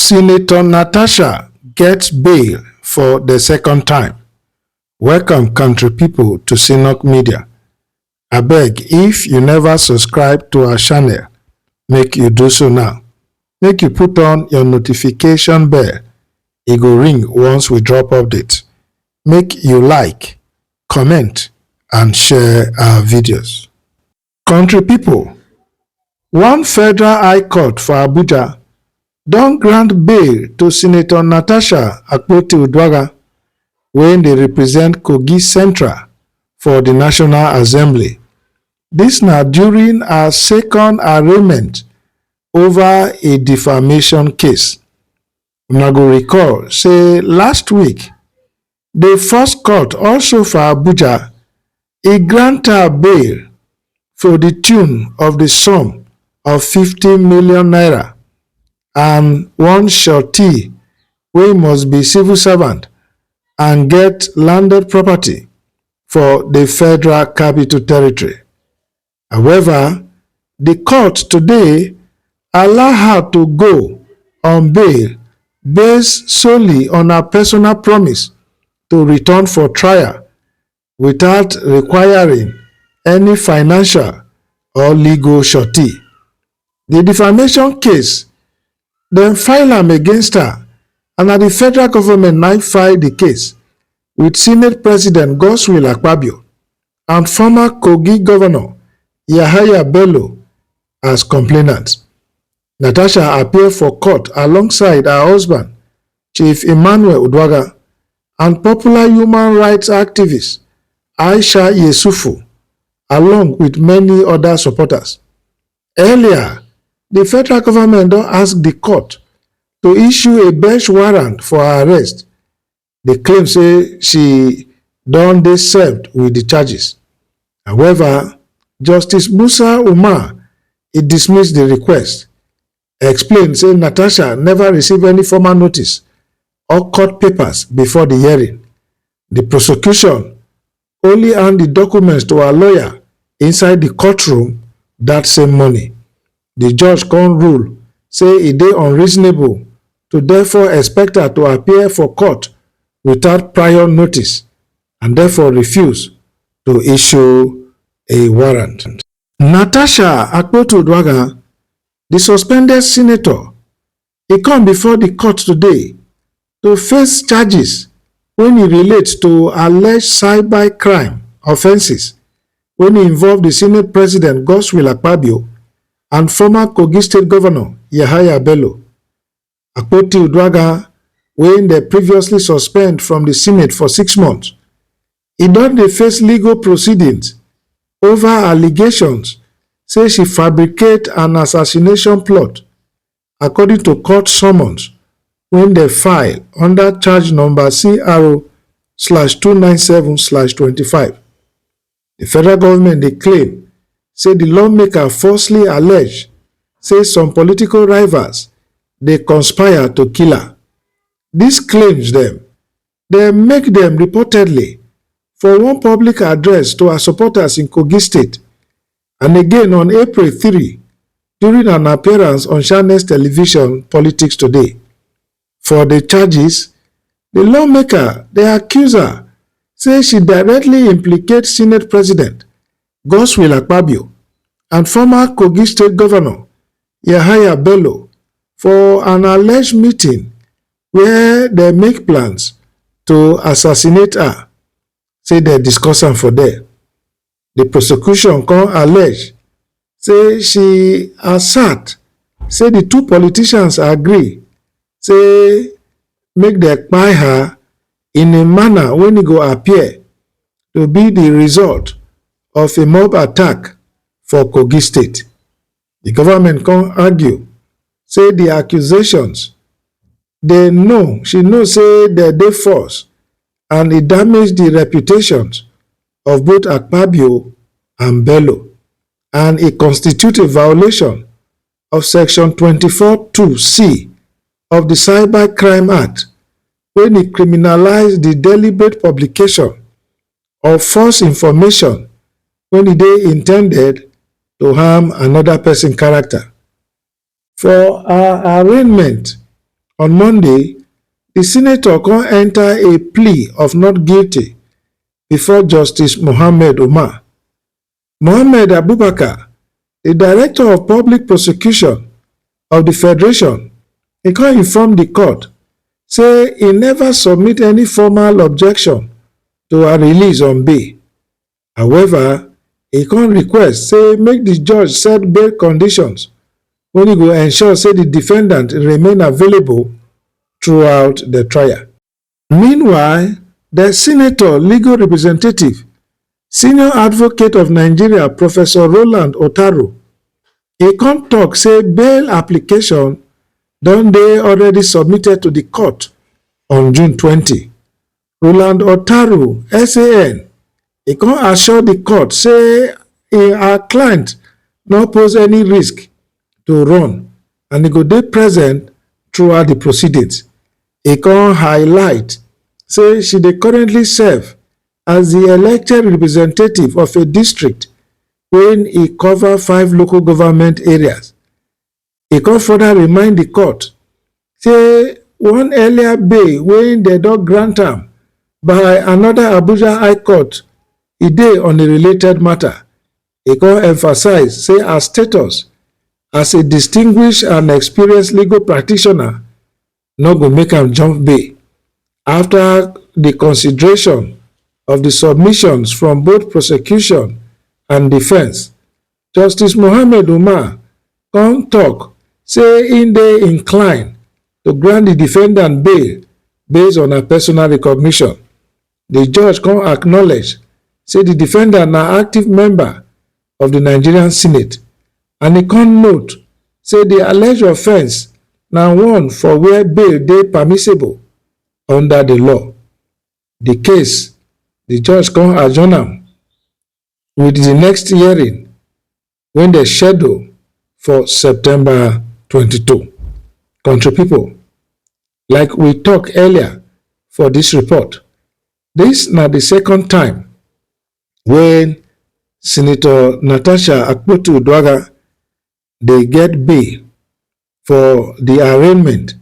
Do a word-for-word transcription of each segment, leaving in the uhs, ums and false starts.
Senator Natasha get bail for the second time. Welcome, country people, to Synok Media. Abeg, if you never subscribe to our channel, make you do so now. Make you put on your notification bell. E go ring once we drop update. Make you like, comment, and share our videos. Country people, one federal high court for Abuja don grant bail to Senator Natasha Akpoti-Uduaghan, wey dey represent Kogi Central for the National Assembly. This na during her second arraignment over a defamation case. Una go recall say last week, the first court, also for Abuja, e grant her bail for the tune of the sum of fifty million naira and one surety wey must be civil servant and get landed property for the Federal Capital Territory. However, the court today allow her to go on bail based solely on her personal promise to return for trial without requiring any financial or legal surety. The defamation case, dem file am against her, and na the federal government na file the case with Senate President Godswill Akpabio and former Kogi Governor Yahaya Bello as complainants. Natasha appear for court alongside her husband, Chief Emmanuel Uduaghan, and popular human rights activist Aisha Yesufu, along with many other supporters. Earlier, the federal government don ask the court to issue a bench warrant for her arrest. They claim say she don dey served with the charges. However, Justice Musa Umar, he dismissed the request, explain say Natasha never receive any formal notice or court papers before the hearing. The prosecution only hand the documents to her lawyer inside the courtroom that same morning. The judge come rule say e dey unreasonable to therefore expect her to appear for court without prior notice and therefore refuse to issue a warrant. Natasha Akpoti-Uduaghan, the suspended senator, e come before the court today to face charges when e relate to alleged cyber crime offences when e involve the Senate President Godswill Akpabio and former Kogi State Governor Yahaya Bello. Akpoti-Uduaghan, wey dem previously suspend from the Senate for six months, e don dey face legal proceedings over allegations say she fabricate an assassination plot, according to court summons wey dem file under charge number C R O slash two nine seven slash twenty-five. The federal government dey claim say the lawmaker falsely allege say some political rivals dey conspire to kill her. These claims dem, dem make dem reportedly for one public address to her supporters in Kogi State and again on April three during an appearance on Channels Television Politics Today. For the charges, the lawmaker dey accuse her say she directly implicate Senate President Godswill Akpabio and former Kogi State Governor Yahaya Bello for an alleged meeting where dem make plans to assassinate her, say dem discuss am for there. The prosecution come allege say she assert say the two politicians agree say make dem kpai her in a manner wey e go appear to be the result of a mob attack for Kogi State. The government come argue say the accusations, dem know, she know say dem dey false and e damage the reputations of both Akpabio and Bello, and e constitute a violation of Section twenty-four two C of the Cyber Crime Act, wey e criminalize the deliberate publication of false information wey e dey intended to harm another person character. For her arraignment, On Monday, di senator come enta a plea of not guilty before Justice Mohammed Umar. Mohammed Abubakar, di director of public prosecution of di federation, e come inform di court say e neva submit any formal objection to her release on bail. However, e come request say make di judge set bail conditions wey e go ensure say di defendant remain available throughout di trial. Meanwhile, di senator legal representative, senior advocate of Nigeria, Professor Roland Otaro, e come tok say bail application don dey already submitted to di court on June twenty. Roland Otaro, S A N, e come assure di court say im her client no pose any risk to run and e go dey present throughout di proceedings. E come highlight say she dey currently serve as di elected representative of a district wey e cover five local government areas. E come further remind di court say one earlier bail wey dem don grant am by anoda Abuja High Court, e dey on a related matter. E come emphasise say her status as a distinguished and experienced legal practitioner no go make am jump bail. Afta di consideration of di submissions from both prosecution and defence, Justice Mohammed Umar come tok say im dey inclined to grant di defendant bail based on her personal recognition. Di judge come acknowledge say di defendant na active member of di Nigerian Senate and e come note say di alleged offence na one for where bail dey permissible under di law. Di case, di judge come adjourn am wit di next hearing wey dem schedule for September twenty-two. Kontri pipo, like we tok earlier for dis report, dis na di second time wey Senator Natasha Akpoti-Uduaghan dey get bail for di arraignment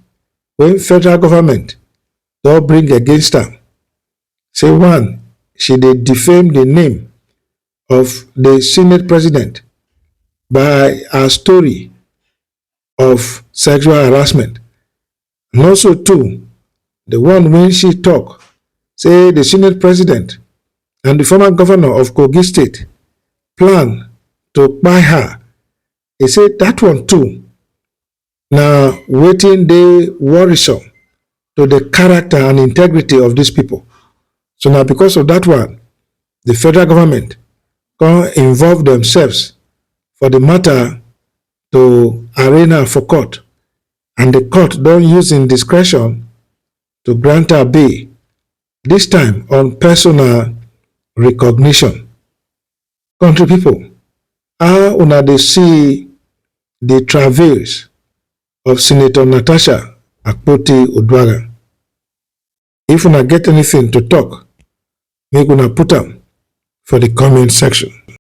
wey federal government don bring against am, say one, she dey defame di name of di Senate president by her story of sexual harassment. And also two, di one wey she tok say di Senate president and di former governor of Kogi State plan to kpai her. E say dat one too na wetin dey worrisome to di character and integrity of dis pipo. So na becos of dat one, di federal government come involve demsefs for di mata to arraign her for court, and di court don use im discretion to grant her bail, dis time on personal recognition. Kontri pipo, how una dey see di travails of Senator Natasha Akpoti-Uduaghan? If una get anytin to tok, make una put am for di comment section.